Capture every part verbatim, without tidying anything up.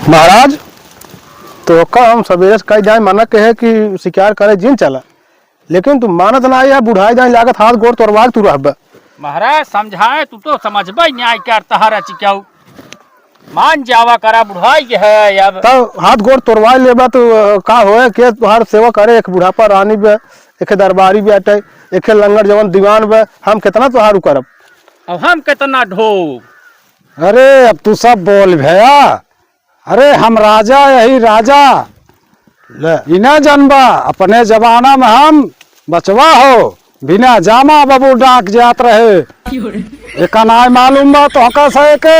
महाराज, तोहका हम सबेरे से कहि जाए, मना कहे कि सिकार करे जिन चला, लेकिन तू मानत ना, या बुढ़ाई जाए लागत, हाथ गोड़ तोड़वा के तू रहबे। महाराज समझाए, तू तो समझबे न्याय कर तहरा चिकाऊ। मान जावा करा, बुढ़ाई के है अब। तब हाथ गोड़ तोड़वा लेबा तो, अ, का होए, के तोहार सेवा करे, एक बुढ़ापा रानी बे, एक दरबारी बे अटे, एक लंगड़ जवन दीवान बे, हम कितना तोहार उ करब? अब हम कितना ढोब? अरे, अब तू सब बोल भैया। अरे, हम राजा, यही राजा। ले। इन्हें जनबा, अपने जमाना में हम बचवा हो, बिना जामा बाबू डाक जात रहे। एका नाय मालूम बा तोहका से के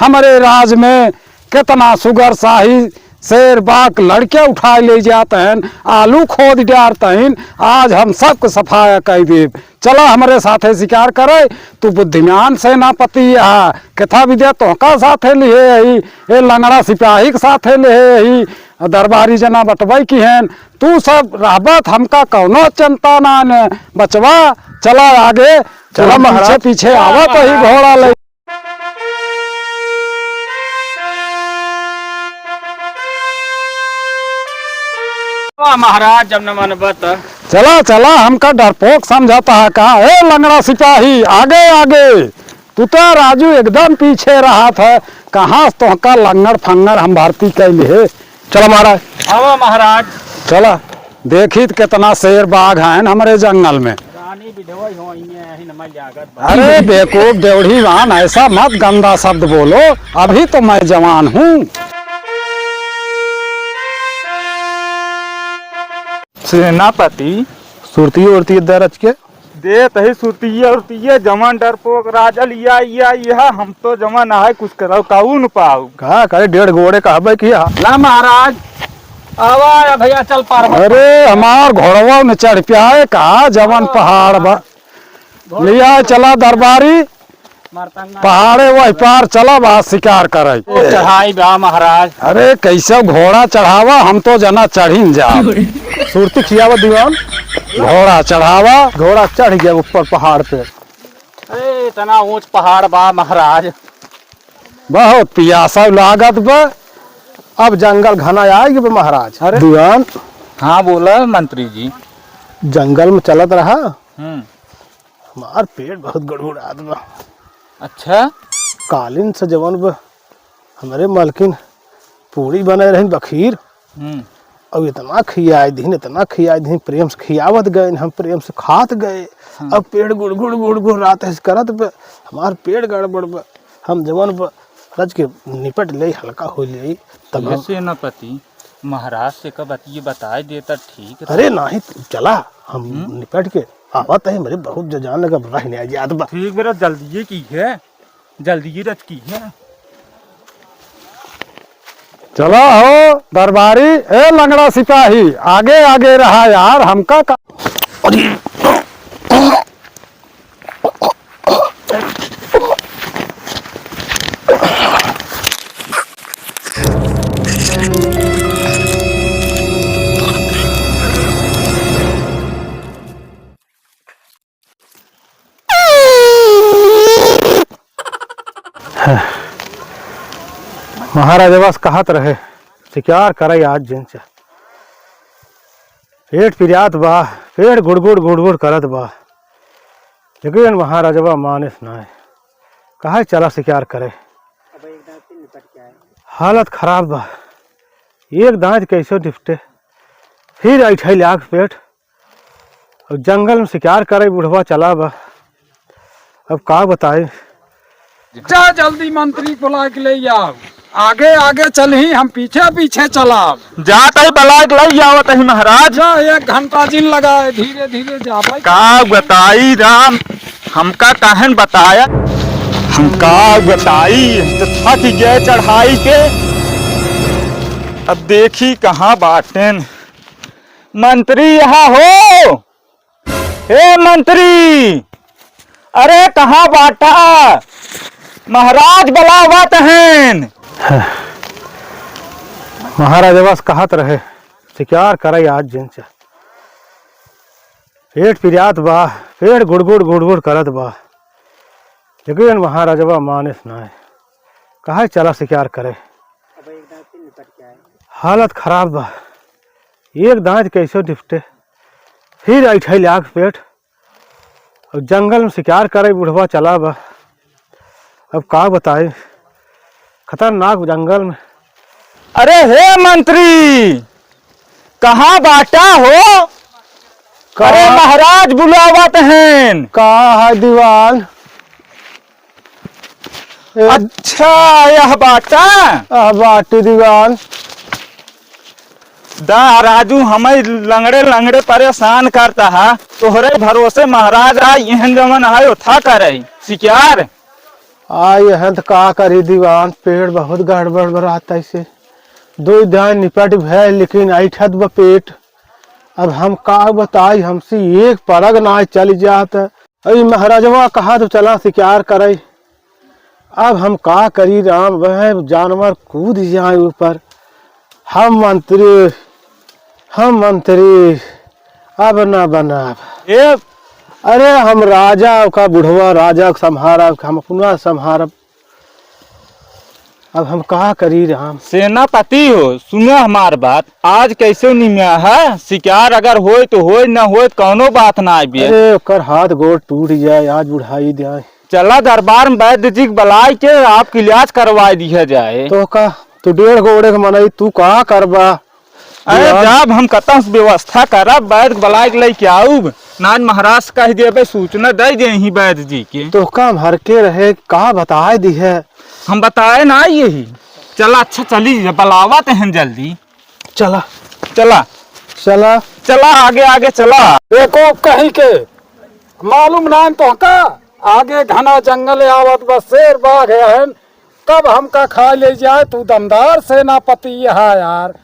हमरे राज में कितना सुगर, शाही, शेर, बाघ लड़के उठाए ले जात हैं, आलू खोद डारत हैं। आज हम सबके सफाया कइ देब। चला हमरे साथे सिकार करे, तू बुद्धिमान सेनापति हा, केथा विद्या तोहका साथे लिहे अही, ए लंगड़ा सिपाही के साथे लिहे अही, दरबारी जना बटवइ किहेन, तू सब रहबत, हमका कउनो चिंता नाहीं बचवा। चला आगे, चला तोहरे महाराज। पीछे पीछे आवत ही घोड़ा लइ। वाह महाराज, जब न मनबा त। चला, चला, हमका डरपोक समझत हा का? ए लंगड़ा सिपाही, आगे, आगे। तू तो राजू एकदम पीछे रहत ह। कहाँ से तोहका लंगड़ फंगड़ हम भर्ती कइ लिहे। चला महाराज। आवा महाराज। चला, देखी त कितना शेर बाघ हैं हमरे जंगल में। रानी बिधवई हो, इन्हें यही न मैं जागत बा। अरे बेवकूफ देवढ़ीवान, ऐसा मत गंदा शब्द बोलो, अभी तो मैं जवान हूँ। सेनापति। सुरती उरती दरज के। दे तही सुरतिया उरतिया, जवान डरपोक राजल, या, या, या, हम तो जवान आहे कुछ करब, काऊ न पाऊ। का करे, डेढ़ गोड़े कहबे कि हा। ला महाराज, आवा या भैया, चल पार। अरे, हमार घोड़वा में चढ़ पे आए का, जवान पहाड़ बा। लिया चला दरबारी, मारतंगा। पहाड़े वही पार चला बा शिकार करे। ओ चढ़ाई बा महाराज। अरे कैसे घोड़ा चढ़ावा, हम तो जना चढ़िन जा। सुरती खियावा दीवान। घोड़ा चढ़ावा। घोड़ा चढ़ गया ऊपर पहाड़ पे। ए, इतना ऊंच पहाड़ बा महाराज। बहुत पियासा लागत बा। अब जंगल घना आएगी बा महाराज। अरे। दीवान। हाँ बोला मंत्री जी। जंगल में चलत रहा। हम्म। हमार पेट बहुत गड़बड़ात बा। अच्छा? कालिन से जवन बा, हमरे मलकिन पूड़ी बनाए रहिन बखीर। हम्म। अउर इतना खियाई दिहिन, इतना खियाई दिहिन, प्रेम से खियावत गए, हम प्रेम से खात गए। हाँ। अब पेट गुड़गुड़, गुड़गुड़ रात ऐसे करत बा, हमार पेट गड़बड़ बा। हम जवन बा, रज के निपट ले, हल्का हो ले, तब ये हम सेनापति, महाराज से का बतिये बताए देता ठीक था। अरे नाही, तू चला, हम हम्म? निपट के आवत है, मेरे बहुत जो जान लगा, रह नहीं जात बा। ठीक बेरा जल्दी ये की है, जल्दी ये रच की है। चला हो दरबारी, ए लंगड़ा सिपाही, आगे आगे रहा यार, हमका का। अरे महाराजवा से कहत रहे, शिकार करे आज जिन चा। पेट पिरात बा, पेट गुड़गुड़ गुड़गुड़ करत बा, लेकिन महाराजवा मानिस नाय, कहे चला शिकार करे। हालत खराब बा, एक दांत कैसे निपटे, फिर ऐठे लाग पेट। अब जंगल में शिकार करे बुढ़वा चला बा। अब का बताई? जा जल्दी मंत्री को बुला के ले आओ, आगे आगे चलही, हम पीछे पीछे चलाब। जात ही बुला के ले आवत ही महाराज। जा, एक घंटा जिन लगाए, धीरे धीरे जा भाई। का बताई राम, हमका काहन बताया, हम का बताई, हम तो थक गए चढ़ाई के। अब देखी कहाँ बाटेन। मंत्री यहाँ हो? ए मंत्री, अरे कहाँ बाटा? महाराज बुलावत हैं। महाराजवा से कहत रहे, शिकार करे आज जिन चा। पेट पिरात बा, पेट गुड़गुड़ गुड़गुड़ करत बा, लेकिन महाराजवा मानिस नाय, कहे चला शिकार करे। हालत खराब बा। एक दांत कैसे निपटे, फिर ऐठे लाग पेट। और जंगल में शिकार करे बुढ़वा चला बा। अब का बताई, खतरनाक जंगल में। अरे हे मंत्री, कहाँ बाटा हो? का? अरे महाराज बुलावत हैं। का है दीवान? ए, अच्छा, यह बाटा? अह बाटी दीवान। दा राजू, हमें लंगड़े लंगड़े परेशान करता है, तोहरे भरोसे महाराज आ, यहन जमन है उठा करे शिकार। आ यहन त का करी दीवान, पेट बहुत गड़बड़ बरात ऐसे। दो दांत निपट भय, लेकिन ऐठत बा पेट। अब हम का बताई, हमसे एक परग ना चल जात। अरे महाराजवा कहा तो चला शिकार करे। अब हम का करी राम, वह जानवर कूद जाए ऊपर। हम मंत्री, हम मंत्री, अब ना बनाब। ए अरे हम राजा का बुढ़वा, राजा का संभारब, हम अपना संभारब। अब हम का करी राम? सेनापति हो, सुनो हमार बात। आज कैसे निमिया है, शिकार अगर होय तो होय, न होय तो कौनो बात ना आइबे। अरे ओकर हाथ गोड़ टूट जाए, आज बुढ़ाई जाए। चला दरबार में वैद्य जी के बुलाए के आपके इलाज करवाए दिया जाए। तो का, तू डेढ़ गोड़े के मनई, तू का करबा? अरे यार। जब हम कतन से व्यवस्था करब, वैद्य के बुलाए के लेके आउब, नाज महाराज से कह देबे, सूचना दे दे ही वैद्य जी के। तो का हम हर के रहे, का बताए दी है? हम बताए ना यही। चला, अच्छा, चली, बुलावत हैं जल्दी। चला। चला। चला। चला, आगे, आगे चला। देखो, कहीं के मालूम ना तोहका, आगे घना जंगल आवत बा, शेर बाघ है, कब हमका खा ले जाए। तू दमदार सेनापति है यार,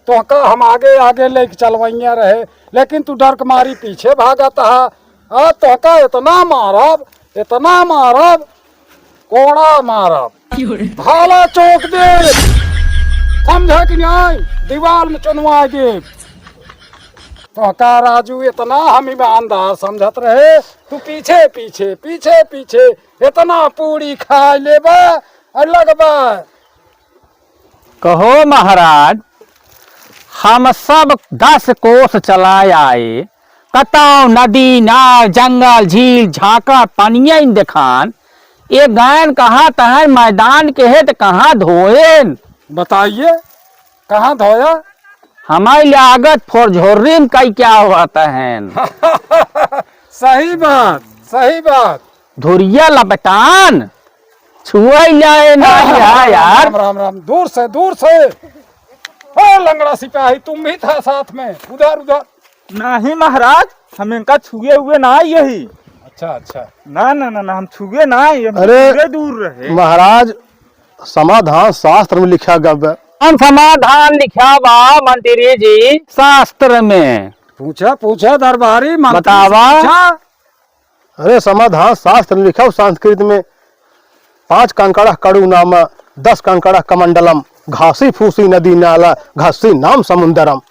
तोहका हम आगे आगे लेके चलवैया रहे, लेकिन तू डर के मारी पीछे भागत हा। आज तोहका इतना मारब, इतना मारब, कोड़ा मारब, भाला चौक दे, समझा कि नहीं? दीवार में चुनवा दे। तोहका राजू इतना हम ईमानदार समझत रहे, तू पीछे पीछे पीछे पीछे इतना पूरी खा लेबा और लगबा। कहो महाराज, हम सब दस कोस चला आए, कतौ नदी, नार, जंगल, झील, झाका, पनिया इन देखान, ये गैन कहाँ तहन मैदान के है त कहाँ धोएन? बताइए, कहाँ धोया? हमारी लागत फोरझोर्री में कई क्या हुआ तहन? सही बात, सही बात। धुरिया लपटान छुआई जाए ना। हाँ, हाँ, यार। राम, राम, राम, दूर से, दूर से। ओ लंगड़ा सिपाही, तुम भी था साथ में, उधर, उधर। नहीं महाराज, हम इनका छुए हुए ना यही। अच्छा, अच्छा। ना, ना, ना, ना, हम छुए ना, हम अरे, छुए दूर रहे। महाराज, समाधान शास्त्र में लिखा गया बा। कौन समाधान लिखा बा मंत्री जी शास्त्र में? पूछा, पूछा दरबारी मंत्री से बतावा। पूछा। अरे समाधान शास्त्र में लिखा हो संस्कृत में, पाँच कंकड़ कड़ू नाम, दस कंकड़ कमंडलम, घासी फूसी नदी नाला, घसी नाम समुंदरम।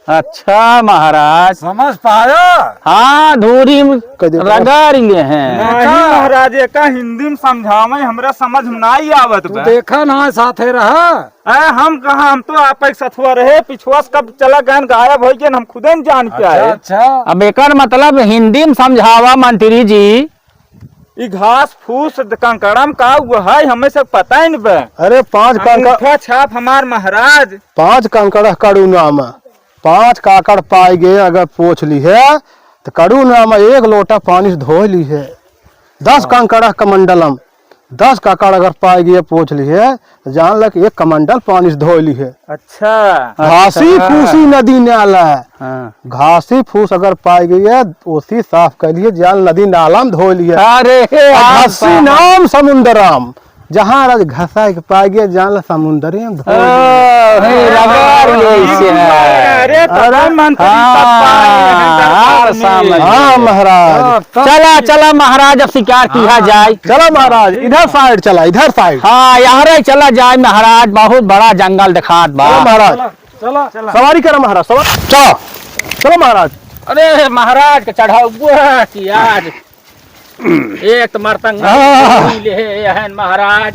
अच्छा महाराज। समझ पाया? हाँ, धूरी में कह दे। रगड़ लिए हैं। नहीं महाराज, एका हिंदी में समझावे, हमरा समझ में नहीं आवत तू बा। देखा ना, साथे रहा। ए, हम कहाँ, हम तो आप एक सथुआ रहे, पिछुआ से कब चला गए, गायब हो गए, हम खुदे न जान के अच्छा, आए। अच्छा। अब एकर मतलब हिंदी में समझावा मंत्री जी। ई घास फूस द-, कंकड़म का वो है, हमें से पता ही नहीं बा। अरे पाँच कंकड़ अंगूठा छाप हमार महाराज। पाँच कंकड़ कड़ू नाम, पाँच काकड़ पाई गए अगर पोछ ली है, तो कड़ू नाम एक लोटा पानी से धो ली है। दस हाँ। कंकड़ कमंडलम, दस काकड़ अगर पाई गए पोछ ली है, तो जान ल कि एक कमंडल पानी से धो ली है। अच्छा। घासी अच्छा। फूसी नदी नाला। हाँ। घासी फूस अगर पाई गई है, ओसी साफ कर लिए, जान नदी नाला में धो लिए। अरे, आ आप घसी साहब। नाम समुंदरम। जहाँ रज घसा के पाई गया, जान ला समुंदरे में धो ओ, लिए। हे, रगड़ ले इसे है। अरे, तो अरे, हम मंत्री हाँ, सब पाए हैं दरबार हाँ, में। सामने। हाँ, महाराज। हाँ, तब चला, चला महाराज, अब शिकार किया हाँ। जाए। चला महाराज, इधर side चला, इधर side। हाँ, यहाँ रे चला जाए महाराज, बहुत बड़ा जंगल दिखात बा। चला महाराज। चला, चला। सवारी करा महाराज, सवार-, चलो, चलो महाराज। अरे महाराज के चढ़ावा कि आज एक तो मर्तंगा हाँ। ले है महाराज।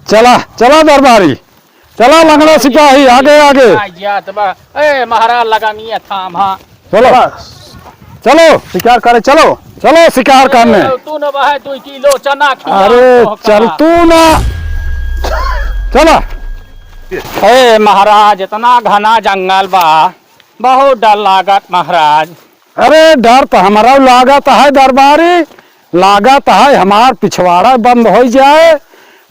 चला, चला दरबारी। चला लंगड़ा सिपाही, आगे, आगे। आ, जात बा। ए, महाराज, लगानिया थाम, हाँ। चलो। चलो। शिकार करे, चलो। चलो शिकार करने। ए, तू न बहे दुई किलो चना खिया अरे, तोहका। चल तू ना। चला। ए, महाराज, इतना घना जंगल बा, बहुत डर लागत महाराज। अरे, डर त हमरउ लागत है दरबारी, लागत है हमार पिछवाड़ा बंद होइ जाए,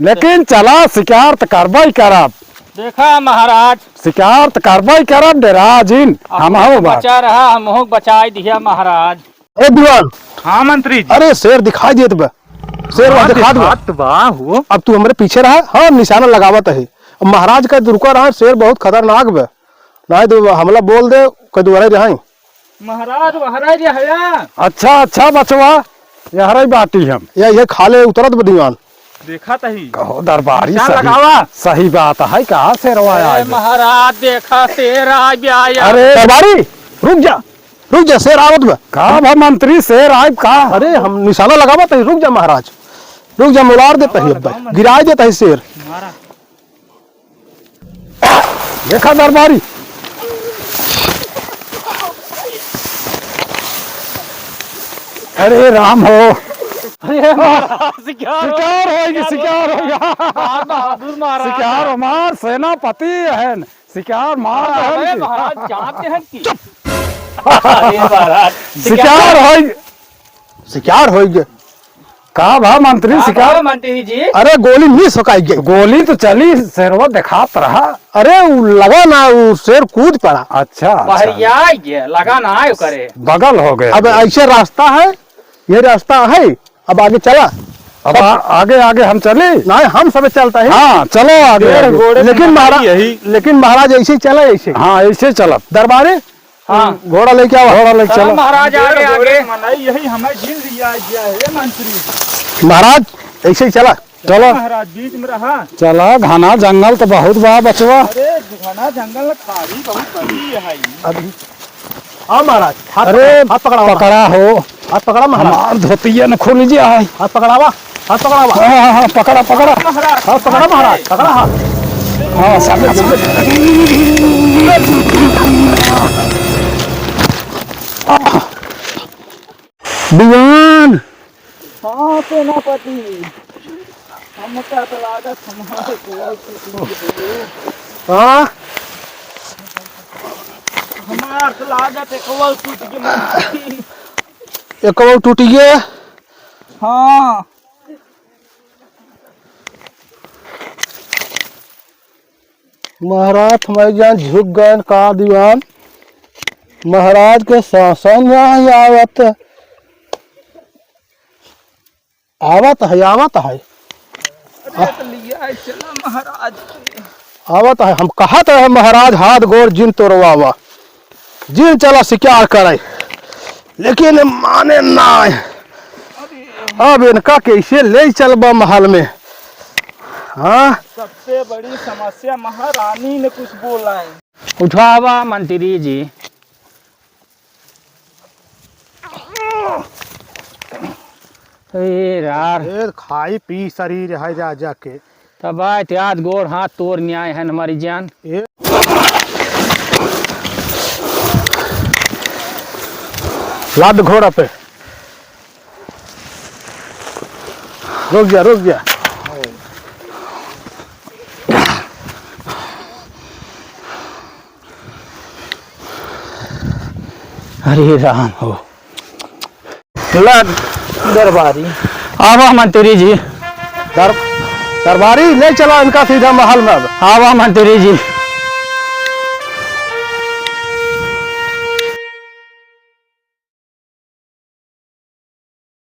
लेकिन चला शिकार त करबइ करब। देखा महाराज। शिकार त करबइ करब, डेरा जिन, अब हमहू बा। बचा रहा, हमहू बचाइ दिया महाराज। ए दीवान। हाँ मंत्री जी। अरे शेर दिखाई देत बा, शेर हाँ, वहाँ दिखात बा। दिखात बा हो। अब तू हमरे पीछे रहा, हम निशाना लगावत है। अब महाराज का दुर्का रहा, शेर बहुत खतरनाक बा, नाहीं तो हमला बोल दे, कह दुआरे रहाई। महाराज, वहरे जे हया। अच्छा, अच्छा, बचवा, यहरे बाटी हम। या, ये खाले उतरत बा दीवान। देखा तही। कहो दरबारी, निशान सही, लगावा। सही बात है, कहाँ शेरवा ए, आए बे? महाराज, देखा, शेर आ गया यार। अरे दरबारी, रुक जा, रुक जा, शेर आवत बा। का भा मंत्री, शेर आए का? अरे, हम निशाना लगावा तही, रुक जा महाराज, रुक जा, मुलार दे तही, अब गिराए दे तही शेर। मारा। देखा दरबारी। अरे राम हो। अरे महाराज, शिकार हो शिकार गया, होइगे, शिकार होइगे। महाराज, बहादुर महाराज। शिकार हमार सेनापति हैं, शिकार मार अरे रहल की। महाराज, जानते हैं कि चुप। अरे महाराज, शिकार शिकार होइगे। शिकार होइगे। का भा मंत्री का शिकार? भा मंत्री जी? अरे गोली मिस हो काई गई। गोली तो चली, शेरवा देखात रहा। अरे उ लगा ना, उ शेर कूद पड़ा। अच्छा, अच्छा। बहरिया गया, लगा ना आयो करे। बगल हो गया। अब ऐसे रास्ता है, ये रास्ता है, अब आगे चला। अब आ-, आगे, आगे हम चली? नहीं, हम सब चलता है। हाँ, चलो आगे, डेढ़ आगे। घोड़े लेकिन महाराज, यही। लेकिन महाराज ऐसे ही चला, ऐसे। हाँ, ऐसे चलब। दरबारी, हाँ। घोड़ा लेके आवा। घोड़ा लेके चलो चलो। महाराज, आगे, आगे। मनई यही हमें झील दिया गया है, मंत्री। महाराज, ऐसे ही चला। चलो। महाराज, बीच में रहा। चला, घना जंगल तो बहुत बा, बचवा। अरे, घना जंगल ना, खाड़ी बहुत बड़ी है। अभी। हाँ महाराज, हाथ अरे, पकड़ा, हाथ पकड़ा, पकड़ा हो। हाथ पकड़ा महाराज। हमार धोतिया न खुल जाए। हाथ पकड़ावा, हाथ पकड़ावा। हाँ, हाँ, हाँ, पकड़ा, पकड़ा। महाराज, हाथ पकड़ा महाराज, पकड़ा हाथ। हाँ, सामने, सामने। दीवान। हाँ, सेनापति। हमका तो लागत हमार हाँ? हमार तो लागत एकवल टूट के मर गई। एकवल टूट गए? हाँ। महाराज, हमारे जान झुक गए का दीवान? महाराज के शासन नहीं आवत। आवत है, आवत है। अरे, तो लिया चला महाराज के। आवत है, हम कहत है महाराज, हाथ गोड़ जिन तोड़वावा, जिन चला शिकार करे, लेकिन माने ना। अरे। अब इनका कैसे ले चलबा महल में? हाँ? सबसे बड़ी समस्या महारानी ने कुछ बोला है। उठावा मंत्री जी। ए रार। ए, खाई पी शरीर है राजा के। तब आए ते आज गोड़ हाथ तोड़ न्याय है हमारी जान। ए। लाद घोड़ा पे। रुक जा, रुक जा। अरे राम हो। ला दरबारी। आवा मंत्री जी। दर-, दरबारी ले चला इनका सीधा महल में अब। आवा मंत्री जी।